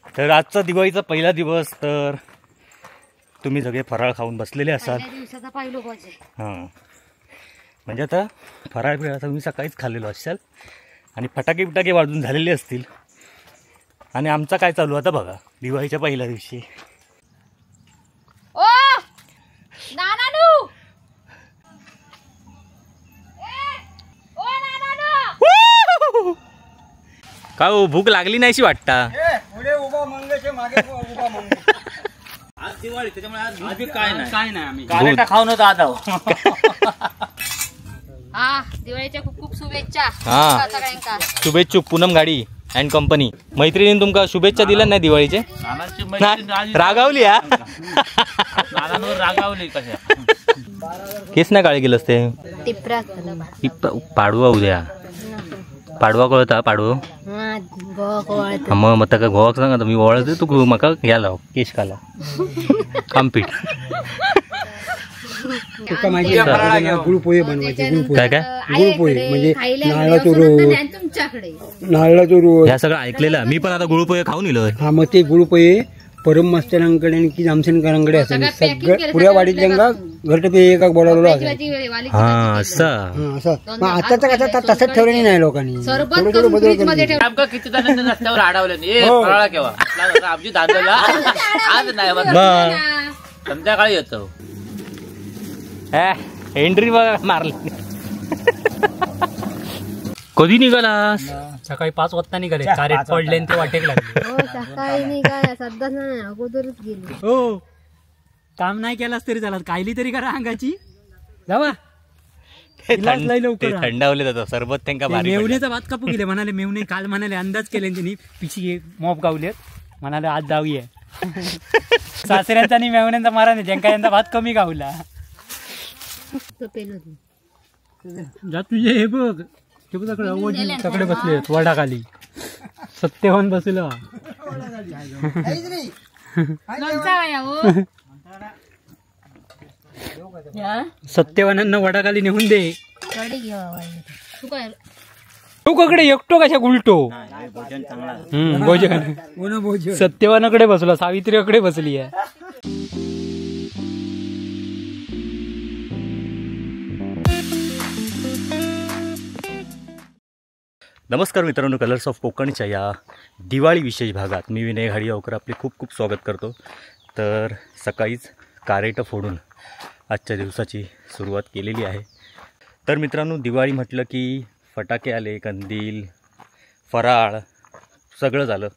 तर आजचा दिवाळीचा पहिला दिवस, तर तुम्ही सगळे फराळ खाऊन बसलेले असाल. हां, म्हणजे आता फराळ बिराळ तुम्ही सकाळीच खाल्लेलो असाल आणि फटाके बिटाके वाजून झालेले असतील. आणि आमचा काय चालू आता बघा दिवाळीच्या पहिल्या दिवशी. ओ नानानू, ओ नानानू, काय हो भूक लागली नाहीशी वाटता? आज दिवाळी त्याच्यामुळे आज भूक काय नाही, काय नाही. आम्ही कारेटा खाऊन होता आज. हा, दिवाळीच्या खूप खूप शुभेच्छा सगळ्यांका. शुभेच्छुक पूनम गाडी अँड कंपनी. मैत्रिणीने तुमका शुभेच्छा दिल्या नाही दिवाळीचे? रागावली हा, रागावली कशा? केस नाही काळे केलं असते. पाडवा उद्या, पाडवा कळता? पाडवो मग मग ताका घोवाक सांग आता मी वळते, तू म्हाका ह्या लाव केश काला कामपीठ. गुळपोहे बनवायचे. काय काय गुळपोहे म्हणजे नारळाचो रोस, नारळाचो रोस ह्या सगळं ऐकलेलं मी. पण आता गुळपोहे खाऊन इलो. हा, मग ते गुळपोहे परम मास्तरांकडे आणि की जामसेनकरांकडे असायचे. सगळं पुऱ्या वाडीतल्यांका घरटपे एका बोलावलेलो असायचं. हा असं असं. मग आताच कसं तसंच ठेवलं नाही लोकांनी, थोडं थोडं बदल करून. आमका किती जणांनी रस्त्यावर अडवलं नाही. फराळा केव्हा आमची धांदला आज नाही, संध्याकाळी येतो. एंट्री बघा मारली. कधी निघालास? सकाळी 5 वाजता निघाले. कारेट पडले ते वाटेक लागले. सकाळी निघाला, सध्या नाही अगोदरच गेली. हो, काम नाही केलास तरी चालत, कायली तरी करा अंगाची. जावा थंडावले जातो सरबत त्यांका. मेवण्याचा भात कापू गेले म्हणाले. मेवणे काल म्हणाले अंदाज केले त्यांनी, पिशी मॉप गावलेत म्हणाले आज जाऊया. सासऱ्यांचा आणि मेवण्यांचा मारा नाही, त्यांका यांचा भात कमी गावला. जा तुझे हे बघ ते बघ सगळे बसले वडाखाली. सत्यवान बसला. सत्यवानांना वडाखाली नेऊन दे. तू कडे एकटो कशा गुलटो. भोजन सत्यवानाकडे बसला, सावित्रीकडे बसली आहे. नमस्कार मित्रांनो, कलर्स ऑफ कोकणच्या या दिवाळी विशेष भागात मी विनय घाडीगावकर आपले खूप खूप स्वागत करतो. तर सकाळीच कारेटं फोडून आजच्या दिवसाची सुरुवात केलेली आहे. तर मित्रांनो, दिवाळी म्हटलं की फटाके आले, कंदील, फराळ सगळं झालं.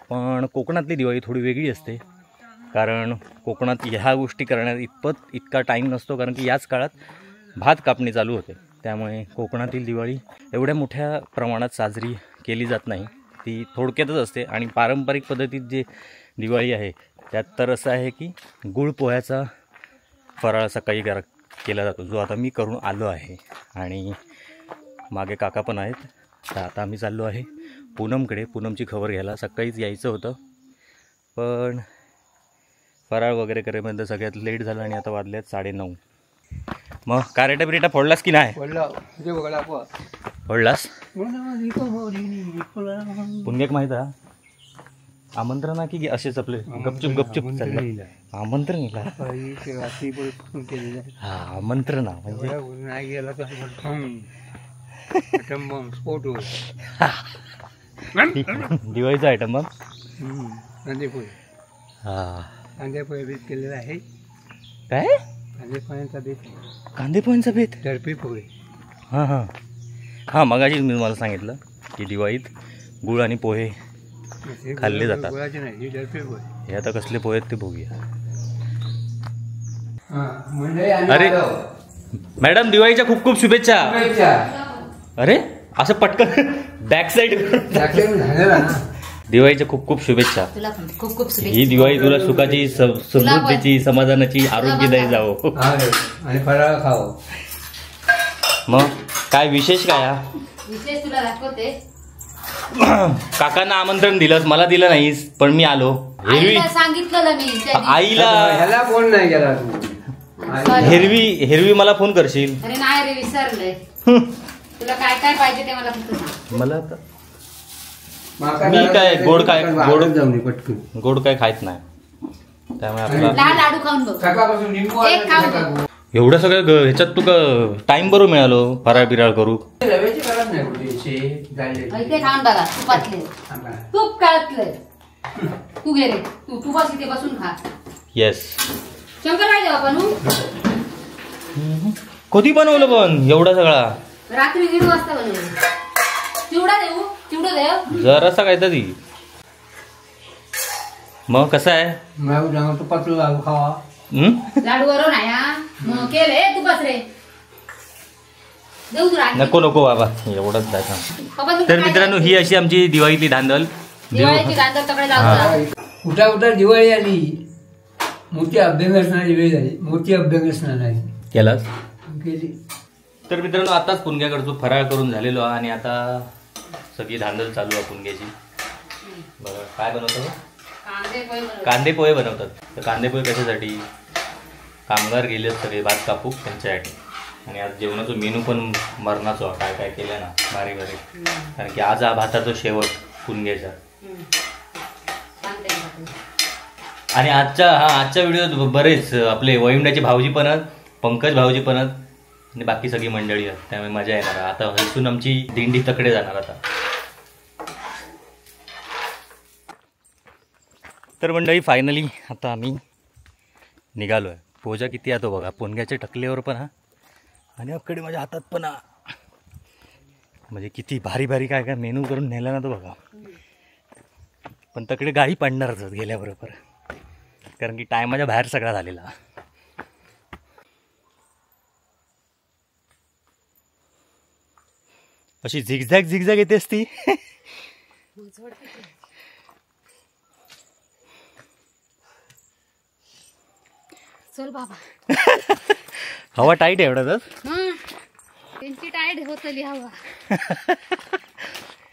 पण कोकणातली दिवाळी थोडी वेगळी असते, कारण कोकणात ह्या गोष्टी करण्यात इतका टाईम नसतो, कारण की याच काळात भात कापणी चालू होते. त्यामुळे कोकणातील दिवाळी एवढ्या मोठ्या प्रमाणात साजरी केली जात नाही, ती थोडक्यातच असते. आणि पारंपरिक पद्धतीत जे दिवाळी आहे त्यात तर असं आहे की गुळ पोह्याचा फराळ सकाळी केला जातो, जो आता मी करून आलो आहे. आणि मागे काका पण आहेत. तर आता आम्ही चाललो आहे पूनमकडे, पूनमची खबर घ्यायला. सकाळीच यायचं होतं, पण फराळ वगैरे करेपर्यंत सगळ्यात लेट झालं आणि आता वाजले आहेत 9:30. मग कारेटा बिरेटा फोडलास की नाही? फोडलास? पुण्यक माहित आहे आमंत्रण आहे की असेच आपले गपचूप गपचूप चाललं? आमंत्रण हा, आमंत्रण म्हणजे दिवाळीचा आयटम. मग कांदेपोहे. हा, कांदेपोहे बेत केलेला आहे. काय कांदेपोह्यांचा बेत? कांदेपोह्यांचा बेत, दडपे पोहे. हां हां हां, मगाशी मी तुम्हाला सांगितलं की दिवाळीत गुळ आणि पोहे खाल्ले जातात. हे आता कसले पोहे आहेत ते बघूया. अरे मॅडम, दिवाळीच्या खूप खूप शुभेच्छा. अरे असं पटकन बॅक साईड. दिवाळीच्या खूप खूप शुभेच्छा. खूप खूप शुभेच्छा. ही दिवाळी तुला सुखाची, समृद्धीची, समाधानाची, आरोग्यदायी जावो. आणि फराळ खाओ. मग काय विशेष काय? विशेष तुला दाखवते. काकांना आमंत्रण दिलंस, मला दिलं नाहीस, पण मी आलो. हिरवी सांगितलं मी आईला, ह्याला फोन नाही केला तू. हिरवी हिरवी मला फोन करशील? अरे नाही रे, विसरले. तुला काय काय पाहिजे ते मला फक्त सांग. मला आता मी काय गोड काय गोड जाऊन पटकन गोड काय खायत नाही, त्यामुळे आपला लाडू खाऊन बघ. एक खाऊन बघ. एवढं सगळं ह्याच्यात तुका टाइम बरोबर मिळालो फराळ बिराळ करू. इथे खाऊन बघा, तुपातले तूप काळतले. तू घे रे, तू तू बस इथे बसून खा. येस शंकर काय देवा पण कधी बनवलं पण एवढा सगळा? रात्री 1:30 वाजता बनवलं. चिवडा देऊ, चिवडा देव जरासा काय तरी. मग कसं आहे? तुपातलं खावा लाडू वरून आहे. मग केले तू बस रे, देऊ तुला. नको नको बाबा, एवढंच दाखव. तर मित्रांनो ही अशी आमची दिवाळीतली धांदल. दिवाळीची धांदल तकडे जाऊ. उठा उठा दिवाळी आली, मोठी अभ्यंग स्नानाची वेळ झाली. मोठी अभ्यंग स्नानाची केलास केली. तर मित्रांनो आताच पुणग्याकडचं फराळ करून झालेलो आणि आता सगळी धांदल चालू आहे पुणग्याची. बघा काय बनवतो, कांदे पोहे बनवतात. तर कांदे पोहे कशासाठी? कामगार गेले सगळे भात कापू त्यांच्यासाठी. आणि आज जेवणाचा मेनू पण मरणाचो, काय काय केलं ना भारी भारी. कारण की आज हा भाताचा शेवट पुणग्याचा. आणि आजच्या आजच्या व्हिडिओत बरेच आपले वहिंडाचे भाऊजी पण आहेत, पंकज भाऊजी पण आहेत आणि बाकी सगळी मंडळी आहेत, त्यामुळे मजा येणार. आता हसून आमची दिंडी तकडे जाणार आता. तर मंडळी फायनली आता आम्ही निघालो आहे. पोजा किती आहे तो बघा, पोणग्याच्या टकलेवर पण हा आणि अकडे माझ्या हातात पण हा. म्हणजे किती भारी भारी काय काय मेनू करून नेला ना तो बघा. पण तकडे गाडी पडणारच गेल्याबरोबर, कारण की टायमाच्या बाहेर सगळा झालेला. अशी झिगझॅग झिगझॅग येतेस ती. चल बाबा, हवा टाईट आहे एवढ्यातच. त्यांची टाईट होतली हवा.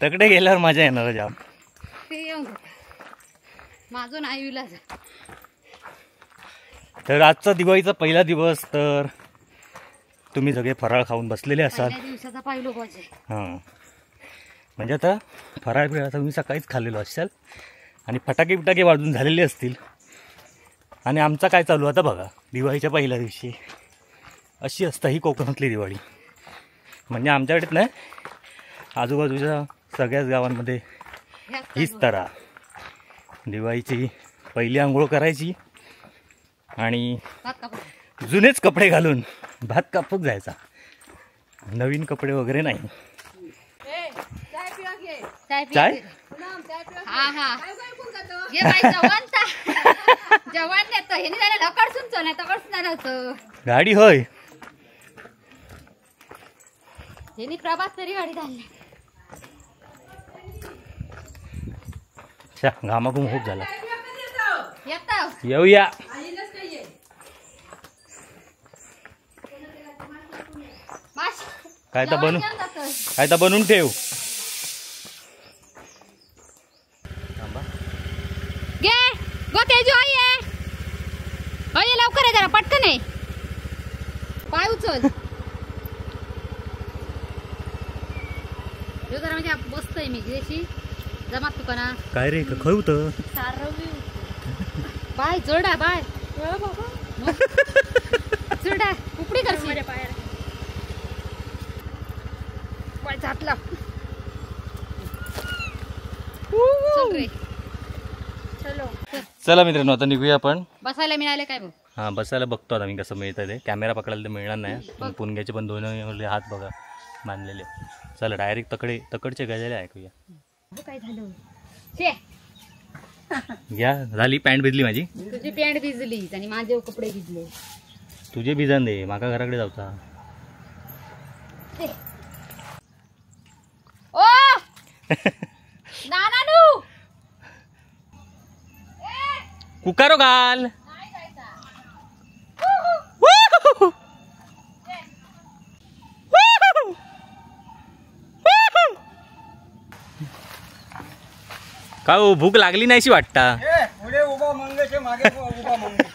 तकडे गेल्यावर मजा येणार जाम. ते येऊन माझं नाही विलाज. तर आजचा दिवाळीचा पहिला दिवस, तर तुम्ही सगळे फराळ खाऊन बसलेले असाल. दिवसाचा पहिलो पाहिजे. हां, म्हणजे आता फराळ बिराळ तुम्ही सकाळीच खाल्लेलो असाल आणि फटाके बिटाके वाजून झालेले असतील. आणि आमचा काय चालू आता बघा दिवाळीच्या पहिल्या दिवशी. अशी असतं ही कोकणातली दिवाळी. म्हणजे आमच्याकडेच नाही, आजूबाजूच्या सगळ्याच गावांमध्ये हीच तरा. दिवाळीची पहिली आंघोळ करायची आणि जुनेच कपडे घालून भात कापूक जायचा, नवीन कपडे वगैरे नाही. चाय गाडी होय प्रभात तरी गाडी घामाघूम खूप झाला. येऊया. काय तर बनवून, काय तर बनवून ठेव. गे गो तेजू आई आहे, अय लवकर आहे जरा, पटकन आहे. पाय उचल जरा, म्हणजे बसतोय मी जशी जमात तुका ना. काय रे खय होतं? बाय जोडा बाय जोडा उपडी करशील माझ्या पायाला. पाय झाटला. चल रे चलो. चला मित्रांनो आता निघूया आपण. बसायला मिळाले काय बघ? हां बसायला बघतो आता मी कसं मिळतं ते. कॅमेरा पकडायला तर मिळणार नाही, पण पुणग्याचे पण दोन हात बघा बांधलेले. चला डायरेक्ट तकडे तकडचे गजाले ऐकूया. काय झालं? या झाली पॅन्ट भिजली माझी. तुझी पॅन्ट भिजली आणि माझे कपडे भिजले. तुझे भिजान दे, माका घराकडे जाऊचा. ओ नानानू कुकारो घाल. काय हो, भूक लागली नाहीशी वाटता? पुढे उभा मंगेश, मागे उभा मंगेश.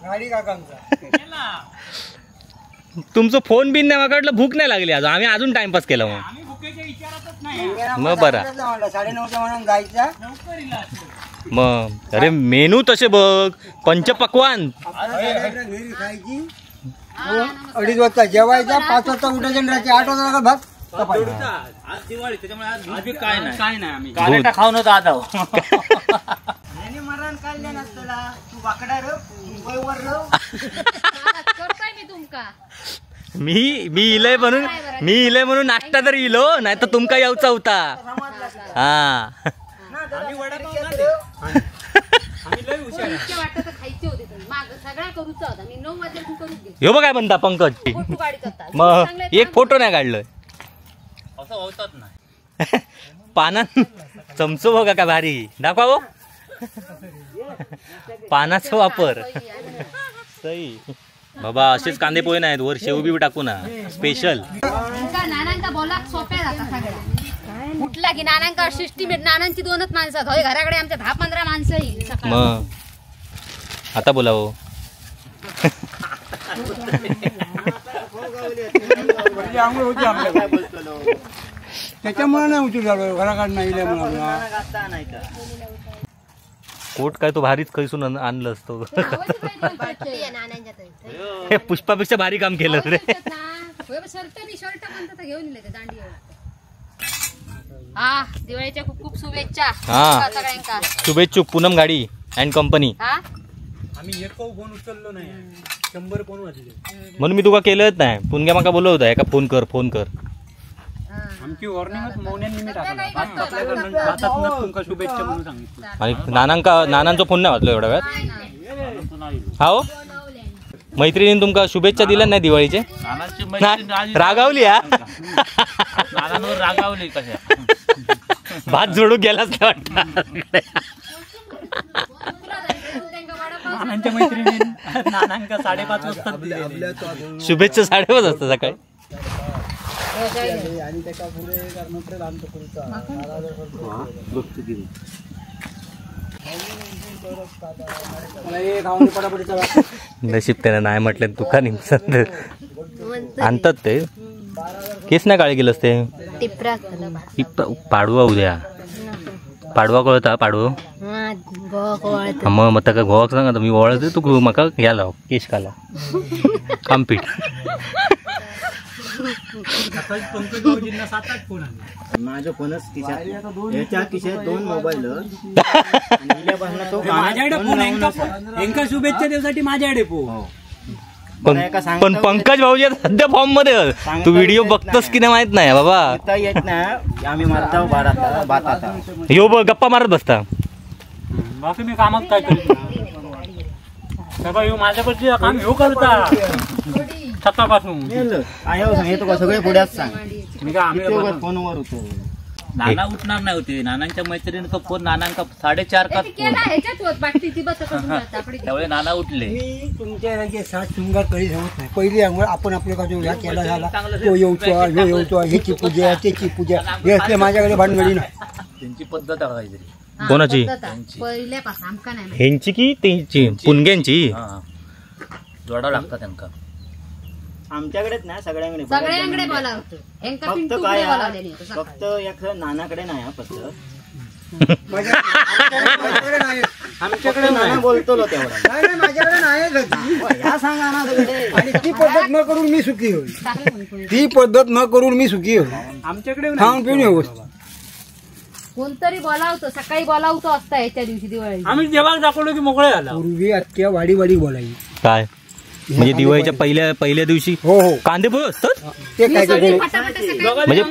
गाडी काकांचा तुमचं फोन बिन नाही, मला वाटलं भूक नाही लागली अजून. आम्ही अजून टाइमपास केला. मग आम्ही भुकेच्या विचारातच नाही. मग बरा 9:30च्या म्हणून जायचा. मग अरे मेनू तसे बघ, पंचपक्वान खायची, 2:30 वाजता जेवायचा, 5 वाजता उठायचं, रात्री 8 वाजता भात. आज दिवाळी त्याच्यामुळे आज दूध काय नाही, काय नाही, आम्ही कारेटा खाऊन होतो आज. मरण काढले नसतला तू वाकडा रो मुंबईवर रो करताय मी तुमका. मी मी इलय म्हणून, मी इलय म्हणून नाश्ता तरी इलो, नाही तर तुमका यावचा होता. हा ह्यो बघ काय म्हणता पंकज, मग एक फोटो नाही काढलोय असं होतच नाही. पानात चमचो बघा का भारी दाखवा हो, पानाचा वापर सही. बाबा असेच कांदे पोहे नाहीत, वर शेव बी टाकू ना स्पेशल. नानांका बोला सोप्या जाता सगळ्या, उठला की नानांका सिस्टीम. नानांची 2च माणसं होय घराकडे, आमच्या 10-15 माणसं. मग आता बोलावं त्याच्यामुळे नाही उशीर झालो, घराकडे नाही. कोट काय तो भारीच खैसून आणलं असतो. हे पुष्पापेक्षा भारी काम केलं रे. दिवाळीच्या खूप खूप शुभेच्छा. हा शुभेच्छुक पूनम गाडी अँड कंपनी. आम्ही एक फोन उचललो नाही, 100 फोन वाजले म्हणून मी तुका केलंच नाही. पुनग्या माका बोलवत आहे का फोन कर फोन कर. आमची वॉर्निंगच मौन्यांनी मी टाकला, तुमका शुभेच्छा म्हणून सांगितलं. आणि नानांका नानांचा फोन नाही वाजलो एवढ्या वेळात. हा हो मैत्रिणीने तुमका शुभेच्छा दिल्या नाही दिवाळीचे? रागावली हा, नानांवर रागावली कशा भात जोडू गेलाच नाही वाटतं. नानांच्या मैत्रिणी नानांका 5:30 वाजता शुभेच्छा, 5:30 वाजता सकाळी. आणि त्याच्या पुढे नशीब त्यानं नाही म्हटलं तुका निमसन आणतात ते. केस नाही काळे केलंस ते पाडवा उद्या, पाडवा कळता पाडवो मग मग ताका घोवाक सांग आता मी वळत तू म्हाका ह्या लाव केश काला कामपीठ. माझ्या फोनच खिशात 2 मोबाईल. माझ्याकडे फोन, शुभेच्छा देण्यासाठी माझ्याकडे फोन. पण पंकज भाऊजी सध्या फॉर्म मध्ये, तू व्हिडिओ बघतोस की नाही माहित नाही बाबा. येत नाही आम्ही मारता बारात यो बघ गप्पा मारत बसता. बाकी मी कामात काय करीत नाही, माझ्याकडे काम ह्यो करता सकाळपासून. सगळे पुढ्यात सांग फोनवर होतो. नाना उठणार नाही होते, नानांच्या मैत्रिणीचा फोन नानांका 4:30 का फोन, त्यावेळी नाना उठले. मी तुमच्या सात शृंगार कधी होत नाही. पहिली आंघोळ आपण आपल्या का ह्या केला झाला तो येऊचो ह्यो येऊचो, ह्याची पूजा त्याची पूजा, हे असले माझ्याकडे भानगडी नाही. त्यांची पद्धत काहीतरी कोणाची ह्यांची की त्यांची पुणग्यांची जोडावं लागतं त्यांना. आमच्याकडेच ना सगळ्यांकडे सगळ्यांकडे बोलावतो. फक्त काय फक्त एक नानाकडे नाही हा फक्त आमच्याकडे नाना बोलतो तेवढा माझ्याकडे नाही. सांगा ना. आणि ती पद्धत न करून मी सुखी होईल, ती पद्धत न करून मी सुखी होईल. आमच्याकडे खाऊन पिऊन येऊ. कोणतरी बोलावतो सकाळी बोलावतो असता ह्याच्या दिवशी दिवाळी. आम्ही जेव्हा दाखवलो की मोकळे झाला. पूर्वी अख्ख्या वाडी वाडी बोलायची काय म्हणजे दिवाळीच्या पहिल्या पहिल्या दिवशी हो हो कांदे पोहे असतात ते काय म्हणजे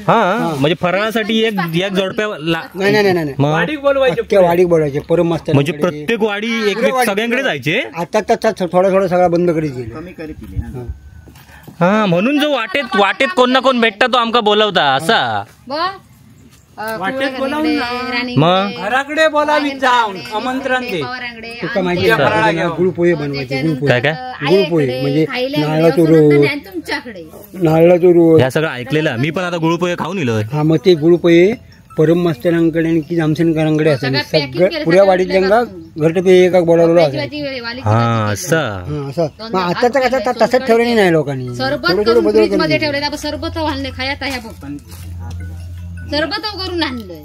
हा म्हणजे फराळासाठी एक एक जोडप्या नाही नाही नाही वाडीक बोलायचे परम मास्तर म्हणजे प्रत्येक वाडी एक सगळ्यांकडे जायचे. आता थोडा थोडा सगळा बंद करीत गेले. हा म्हणून जो वाटेत वाटेत कोण ना कोण भेटता तो आमका बोलवता असा मग घराकडे बोलावी जाऊन आमंत्रण दे. तुका माहिती आहे गुळपोहे बनवायचे. गुळपोहे काय काय गुळपोहे म्हणजे नारळाचो रोस, नारळाचो रोस ह्या सगळं ऐकलेलं मी पण आता गुळपोहे खाऊन इलोय. हा मग ते गुळपोहे परम मास्तरांकडे आणि की जामसेनकरांकडे असायचे. सगळं पुऱ्या वाडीतल्यांका घरटपे एका बोलावलेलो असायचं. हा असं असं मग आताच कसं तसंच ठेवलं नाही लोकांनी, सरबत थोडं थोडं बदल मध्ये ठेवले सरबत घालणे खायत आहे. सरबत करून आणलंय.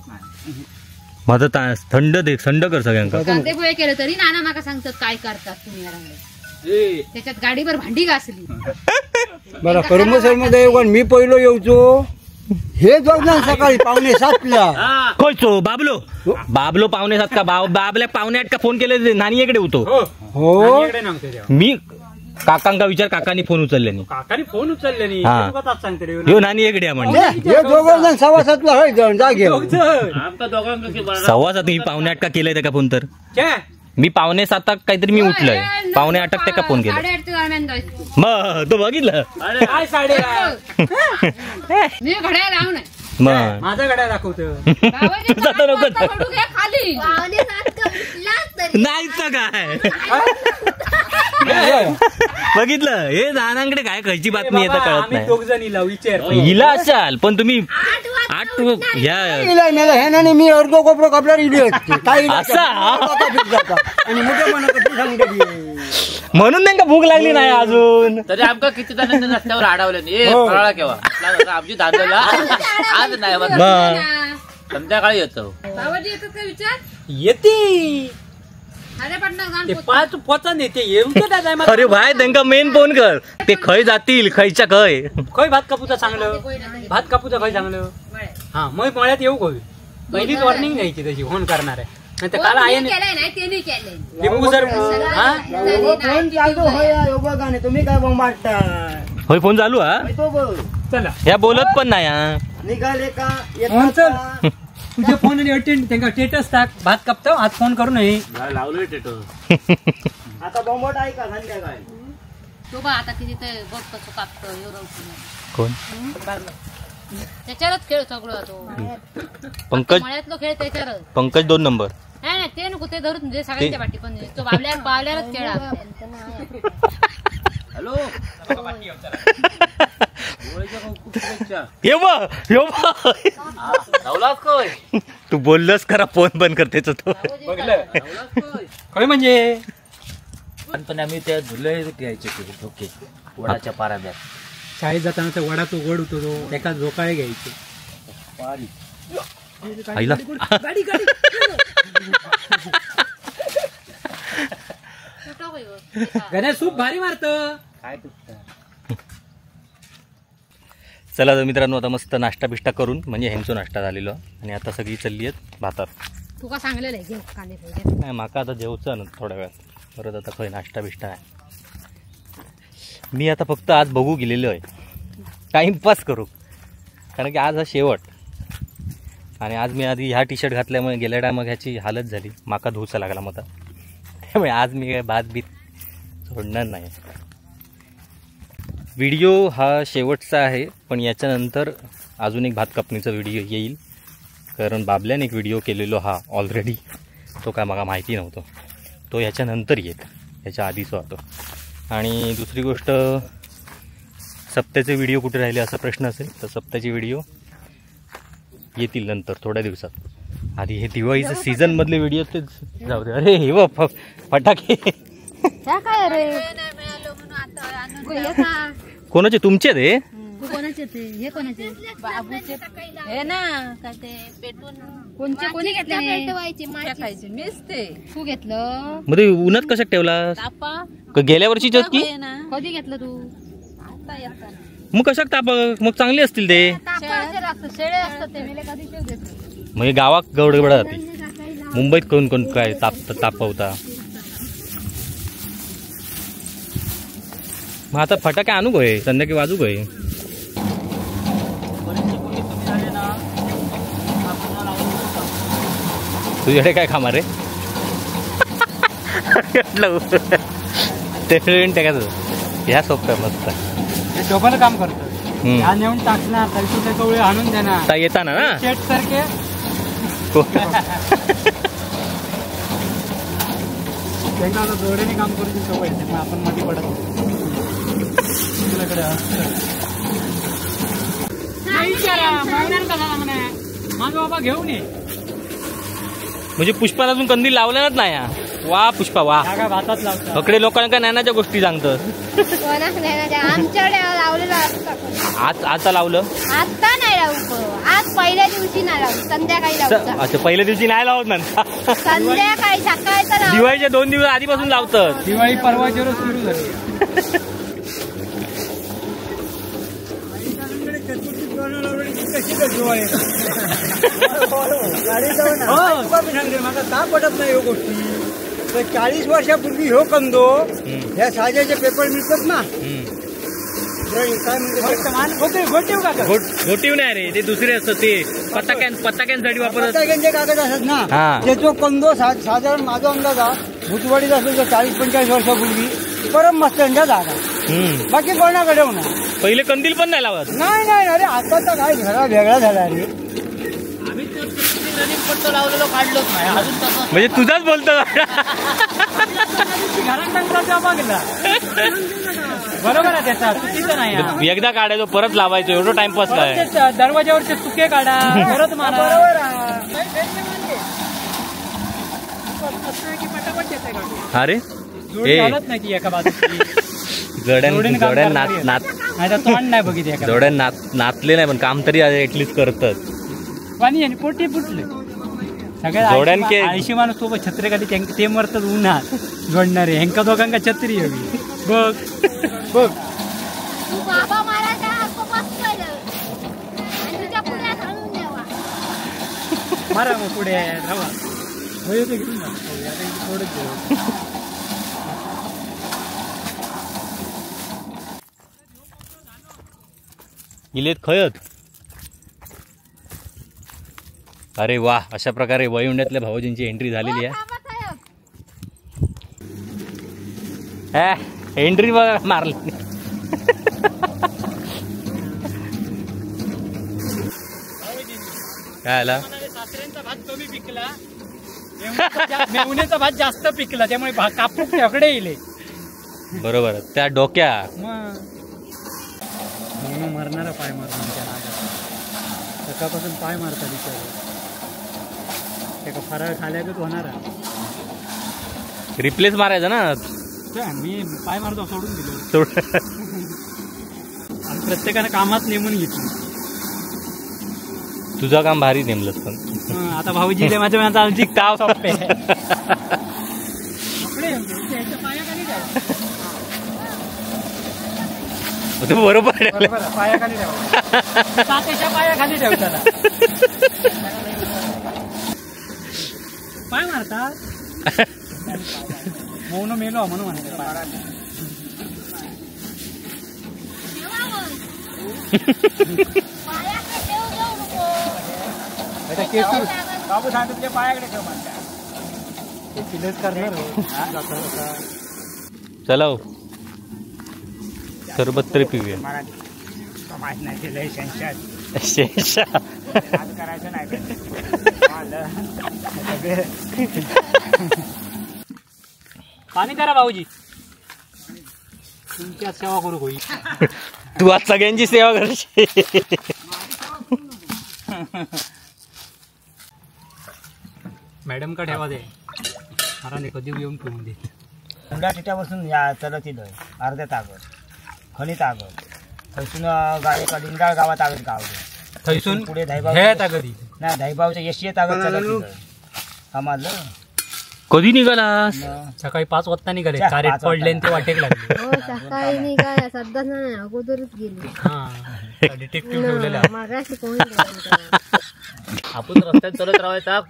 माझं थंड दे, थंड कर सगळ्यांका. कांदे पोहे केले तरी नाना माका सांगतात काय करतात तुम्ही. त्याच्यात गाडीवर भांडी घासली. बरं कर्म सर मी पहिलो येऊचो हे जोगदान सकाळी 6:45ला. खयचो बाबलो? बाबलो 6:45 का? बाबल्या 7:45 का फोन केले नानीकडे होतो. हो मी काकांका विचार, काकांनी फोन उचलले नाही. काकांनी फोन उचलले नाही. यो नानी इकडे म्हणजे हे दोघं 7:15ला होय जागे. 7:15 मी 7:45 का केलंय का फोन? तर मी 6:45 काहीतरी मी उठलोय, 7:45 त्या का फोन केलं. मग तो बघितलं मग माझा घड्याळ दाखवतो. नाही तर काय बघितलं हे नानांकडे काय खयची बातमी येतं कळत नाही. हिला असाल पण तुम्ही 8 ह्या मी अर्धो कोपरो कपड्यावर इली असते असा म्हणून नाही का भूक लागली नाही अजून. तरी आमका किती जणांनी रस्त्यावर अडवलं नाही. फराळा केव्हा आमची धांदला आज नाही, संध्याकाळी येतो. येते पाच पोचा नेते येऊ. अरे भाई त्यांका मेन फोन कर, ते खय जातील खयच्या खय. खय भात कापूचा चांगलं, भात कापूचा खय चांगलं. हा मग मळ्यात येऊ खय, पहिलीच वॉर्निंग द्यायची त्याची फोन करणार आहे. नाही काल आहे लिंबू सर. फोन चालू होय तुम्ही काय मारता? होय फोन चालू हा. चला ह्या बोलत पण नाही. निघाले का? तुझे फोन आणि अटेंड त्यांना स्टेटस टाक भात कापतो आज फोन करू नये. लावलोय स्टेटस. आता बोंबट आहे का संध्याकाळी? तो बा आता किती ते बघ कसं कापतो. कोण त्याच्यावरच खेळ सगळं तो पंकज मळ्यातलो खेळ त्याच्यावरच. पंकज 2 नंबर. नाही नाही ते नको, ते धरून जे सगळ्यांच्या वाटी पण तो बावल्यावर बावल्यावरच खेळ. हॅलो तू बोललंस खरा फोन बंद करते तो. खरं म्हणजे पण आम्ही त्या धुले घ्यायचे धोके वडाच्या पाराब्यात. शाळेत जाताना त्या वडा तो वड होतो तो एका झोकाळे घ्यायचे. गणेश सूप भारी मारत. काय तुटतं. चला तर मित्रांनो आता मस्त नाश्ता बिष्टा करून म्हणजे ह्यांचो नाश्ता झालेलो आणि आता सगळी चालली आहेत भातात. तुका सांगलेलं आहे कांदे पोहे. नाही माका आता जेवचं ना थोड्या वेळात परत. आता खंय नाश्ता बिष्टा आहे. मी आता फक्त आज बघू गेलेलो आहे टाइमपास करू, कारण की आज हा शेवट. आणि आज मी आधी ह्या टी शर्ट घातल्यामुळे गेल्या टायमाक ह्याची हालत झाली, माका धुवचा लागला मग. त्यामुळे आज मी काय भात बीत सोडणार नाही. व्हिडिओ हा शेवटचा आहे पण याच्यानंतर अजून एक भात कापणीचा व्हिडिओ येईल, कारण बाबल्याने एक व्हिडिओ केलेलो हा ऑलरेडी, तो काय मला माहिती नव्हतो, तो ह्याच्यानंतर येत, ह्याच्या आधीच होतो. आणि दुसरी गोष्ट, सप्त्याचे व्हिडिओ कुठे राहिले असा प्रश्न असेल तर सप्त्याचे व्हिडिओ येतील नंतर थोड्या दिवसात. आधी हे दिवाळीचं सीझनमधले व्हिडिओ ते जाऊ दे. अरे हे व फटाके काय रे कोणाचे तुमचे ते? कोणाचे ते? हे कोणाचे? बाबूचे हे ना काय ते पेटून कोणचे कोणी घेतले? टाकायचे मीच ते. तू घेतलं? मग ते उन्हात कशात ठेवला? गेल्या वर्षीच की कधी घेतलं तू? मग कशात ताप मग चांगले असतील ते. शेळे असतात ते कधी घेतलं? म्हणजे गावात गडबड जाते, मुंबईत कोण कोण काय ताप तापवता. मग आता फटाके आणू गय संध्याकाळी वाजू गय. तुझ्याकडे काय खामा रे? ते ह्या सोप्या मस्त डबल काम करतो. नेऊन टाकणार कवळे आणून देणार येताना ना शेट सारखे. त्यांना जोडीने काम करून सवय, त्यामुळे आपण मध्ये पडत नाही. माझा बाबा घेऊन ये म्हणजे पुष्पाला अजून कंदील लावलेलाच नाही. वा पुष्पा वा, अकडे लोकांना काय ज्ञानाच्या गोष्टी सांगत. आमच्याकडे लावलेलं आज आता लावलं आता नाही नाही लावू, आज पहिल्या दिवशी नाही लावू, संध्याकाळी लावू. अच्छा, पहिल्या दिवशी नाही लावत ना, संध्याकाळी सकाळी दिवाळीच्या 2 दिवस आधीपासून लावतात. दिवाळी परवाच्या रोज सुरू झाली. म्हाका का पटत नाही ह्यो गोष्टी. तर 40 वर्षापूर्वी ह्यो कंदो ह्या साजाचे पेपर मिळतात ना, काय म्हणते घोटीव नाही रे, ते दुसरे असतात, ते पताक्यांसाठी वापरतात, पताक्यांचे कागद असतात ना. त्याचो कंदो साधारण माझा अंदाज भुतवाडीत असेल तर 40-45 वर्षापूर्वी परम मस्त्यांच्या जागा, बाकी कोणाकडे होणार. पहिले कंदील पण नाही लावत. नाही नाही, अरे आता तर काय घरा वेगळा झाला रे. लावलेलो काढलोच नाही अजून, म्हणजे तुझाच बोलतो बरोबर आहे त्याचा, चुकीचं नाही. एकदा काढायचो परत लावायचो, एवढं टाइमपास काय. दरवाजावरचे चुके काढा परत मारा. बरोबर. अरे नाही की एका बाजूची जोड्या नाचले नाही पण काम तरी ऍटलीस्ट करतात. पाणी आणि पोटी फुटले सगळ्या आळशी माणूस सोबत छत्रेखाली ते मरतात उन्हात जोडणारे, ह्यांका दोघांका छत्री हवी. बघ बघ मारा मग पुढे धावा घेऊन थोडं. इलेत खयत. अरे वा, अशा प्रकारे वैहुंड्यातल्या भाऊजींची एंट्री झालेली आहे. एंट्री बघा मारली. काय आला? सासऱ्यांचा भात कमी पिकला, मेवण्याचा भात जास्त पिकला, त्यामुळे कापूस त्याकडे येईल. बरोबर, त्या डोक्या मरणारा पाय मारणार त्या नागात. सकाळपासून पाय मारता बिचारे, त्याका फराळ खाल्यागत होणार. रिप्लेस मारायचा ना. मी पाय मारतो सोडून दिलो. आणि प्रत्येकानं कामात नेमून घेतली. तुझं काम भारी नेमलं पण. आता भाऊजी माझ्या माझा आमची ताव सोपे. बरोबर, पायाखाली ठेवा, पायाखाली ठेव त्याला. पाय मारतात मौन मेलो म्हणून म्हणते. बाबू सांगतो तुझ्या पायाकडे ठेव म्हणतात. करणार चला सरबत तरी पिऊया. करायचं नाही. पाणी करा भाऊजी, तुमची सेवा करू कोई. तू आज सगळ्यांची सेवा करशील. मॅडम का ठेवा दे, अरे कधी येऊन पिऊन दे. हुंडा तिथ्यापासून या चलत इथं अर्ध्या तागड खणी तागड थंयसून गाडी लिंगाळ गावात आगत गाव थंयसून पुढे धायबाव नाही धायबावच्या यशी तागड चलत इथं समजलं. कधी निघाला? सकाळी 5 वाजता निघाले, कारेट पडले ते वाटेक लागले. सकाळी निघाला, सध्या नाही अगोदरच गेली. डिटेक्टिव्ह ठेवलेला आपण रस्त्यात चलत राहायचा,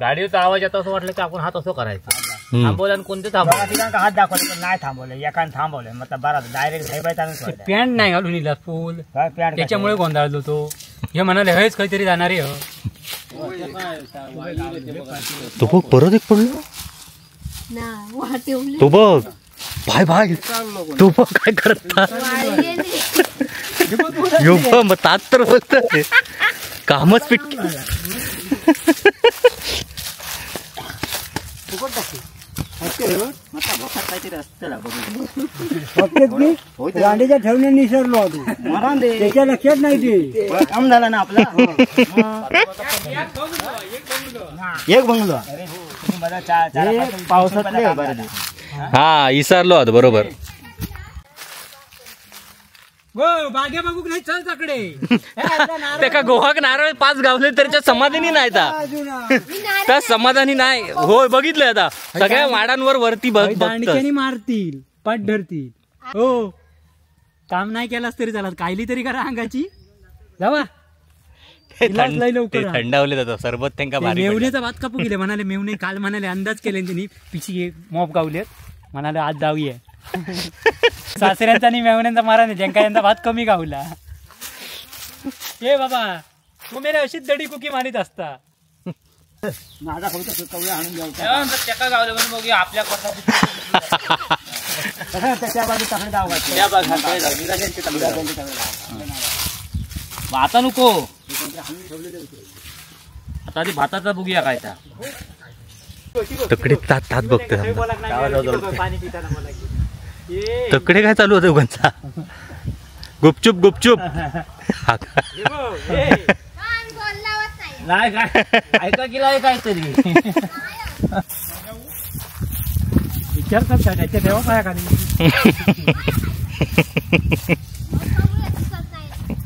गाडीचा आवाज येतो असं वाटलं की आपण हात असं करायचं, थांबवलं आणि कोणते थांबवलं हात दाखवलं पण नाही थांबवलं, एकाने थांबवलं मतलब बरा डायरेक्ट साहेब पॅन्ट नाही घालून इला फुल, त्याच्यामुळे गोंधळलो तो. हे म्हणाले हेच काहीतरी जाणार आहे. तो बघ परत एक पडलो तो बघ, भाई भाई तू बघ काय करत तात तर बोलत कामच पिट. रांडेच्या ठेवण्या निसरलो त्याच्या लक्षात नाही ते काम झाला ना आपला. एक बंगलो पावसातले हा इसरलो आता बरोबर. हो बागे बघूक नाही चल तकडे. त्याका गोहाक नारळ 5 गावले तर समाधानी नाही त्या समाधानी नाही. होय बघितलं आता सगळ्या वाडांवर वरती दांडक्यानी मारतील पाठ धरतील. हो काम नाही केलास तरी चालत कायली तरी करा अंगाची जावा. थंडावले जातात सरबत त्यांका. मेवण्याचा भात कापू गेले म्हणाले मेवणे काल म्हणाले अंदाज केले त्यांनी पिशी मॉप गावलेत म्हणाले आज जाऊया. सासऱ्यांचा आणि मेवण्यांचा मारा नाही ज्यांका यांचा भात कमी गावला. ए बाबा तू मेरे अशीच दडी कुकी मारीत असता. आता नको आता आधी भाताचा बघूया काय त्या तकडे तात तात बघते. तकडे काय चालू होतं दोघांचा गुपचूप गुपचूप. नाही काय ऐका गेला काहीतरी विचार करता त्याच्या देवा पाया खाली.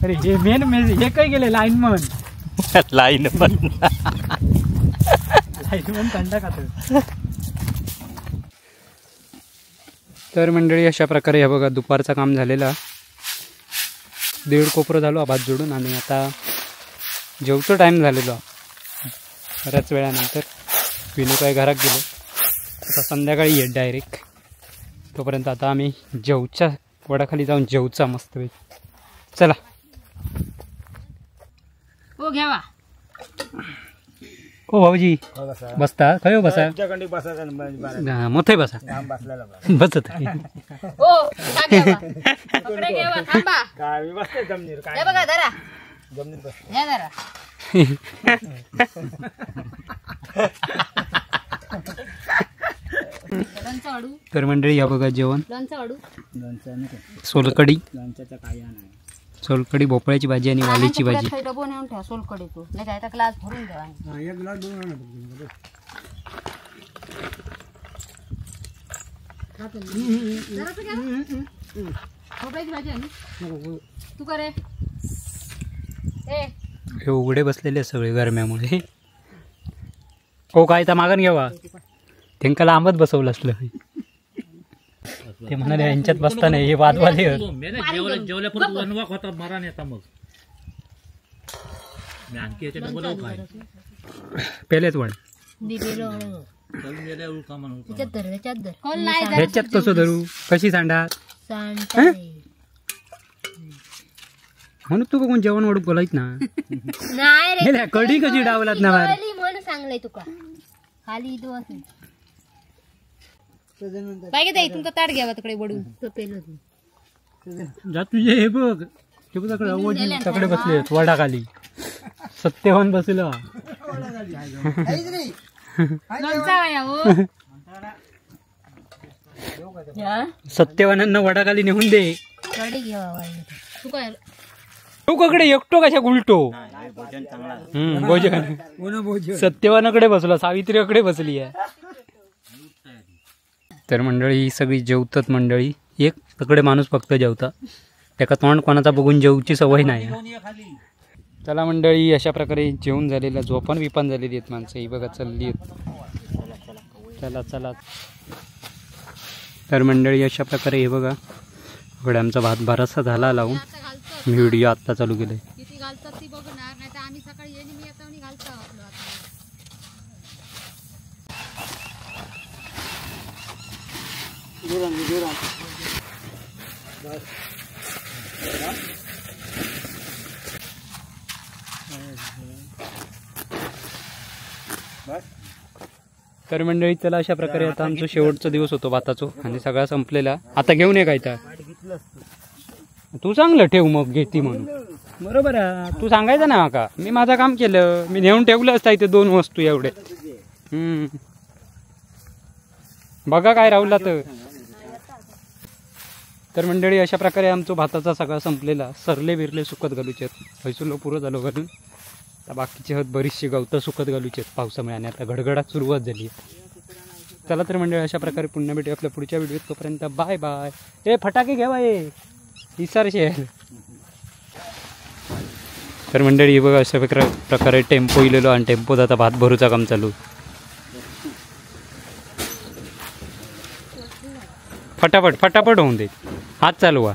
अरे हे मेन हे काय गेले लाईनमन लाईनमन लाईनमन थंड खातो. तर मंडळी अशा प्रकारे हे बघा दुपारचं काम झालेलं. 1.5 कोपरं झालो भात जोडून आणि आता जेवतो टाईम झालेलो बऱ्याच वेळानंतर. विनू काय घरात गेलो आता संध्याकाळी येत डायरेक्ट. तोपर्यंत आता आम्ही जेवच्या वडाखाली जाऊन जेवचा मस्तपैकी. चला हो घ्यावा. हो भाऊजी बसता खय बसा मोठे बसा बसत. हो तर मंडळी या बघा जेवण सोलकडी सोलकडी भोपळ्याची भाजी आणि वालीची भाजी. हे उघडे बसलेले सगळे गरम्यामुळे. हो काय तर मागण घ्यावा त्यांका लांबच बसवलं असलं. ते म्हणाले यांच्यात बसता नाही हे वादवाले. पहिलेच वड ह्याच्यात कसं धरू कशी सांडा म्हणून तू बघून जेवण वाढू बोलायच ना. कढी कशी डावलात ना म्हणून सांगलंय तुका खाली तुमचा ताट घ्यावा तिकडे वडून जा तुझे. हे बघ ते बघ तकडे बसले वडाखाली सत्यवान बसला. सत्यवानांना वडाखाली नेऊन दे. तू कडे एकटो कशा उलटो भोजन सत्यवानाकडे बसला सावित्रीकडे बसली आहे. तर मंडळी ही सगळी जेवतात मंडळी. एक तकडे माणूस फक्त जेवता त्याका तोंड कोणाचा बघून जेवची सवय नाही. चला मंडळी अशा प्रकारे जेवण झालेलं झोपण विपान झालेली आहेत माणसं. ही बघा चालली आहेत. चला चला. तर मंडळी अशा प्रकारे हे बघा इकडे आमचा भात बराचसा झाला लावून. मी व्हिडिओ आत्ता चालू केलाय. तर मंडळी चला अशा प्रकारे आता आमचा शेवटचा दिवस होतो भाताचो आणि सगळा संपलेला. आता घेऊन ये काय तर तू चांगलं ठेव मग घेती म्हणून बरोबर आहे. तू सांगायचं ना का मी माझं काम केलं मी नेऊन ठेवलं असतं इथे 2 वस्तू एवढे. बघा काय राहुला तर. तर मंडळी अशा प्रकारे आमचं भाताचा सगळा संपलेला. सरले बिरले सुकत घालूचे हैसुलो पुरं झालो घालून. आता बाकीचे हत बरीचशी गवतं सुकत घालूचे आहेत पावसामुळे आणि आता घडघडात सुरुवात झाली. चला तर मंडळी अशा प्रकारे पुन्हा भेटू आपल्या पुढच्या व्हिडिओत. तोपर्यंत बाय बाय. ए फटाके घ्या बाय इसारशे. तर मंडळी बघा अशा प्रकारे टेम्पो इलेलो आणि टेम्पोत आता भात भरूचा काम चालू. फटाफट फटाफट होऊन दे, हात चालू.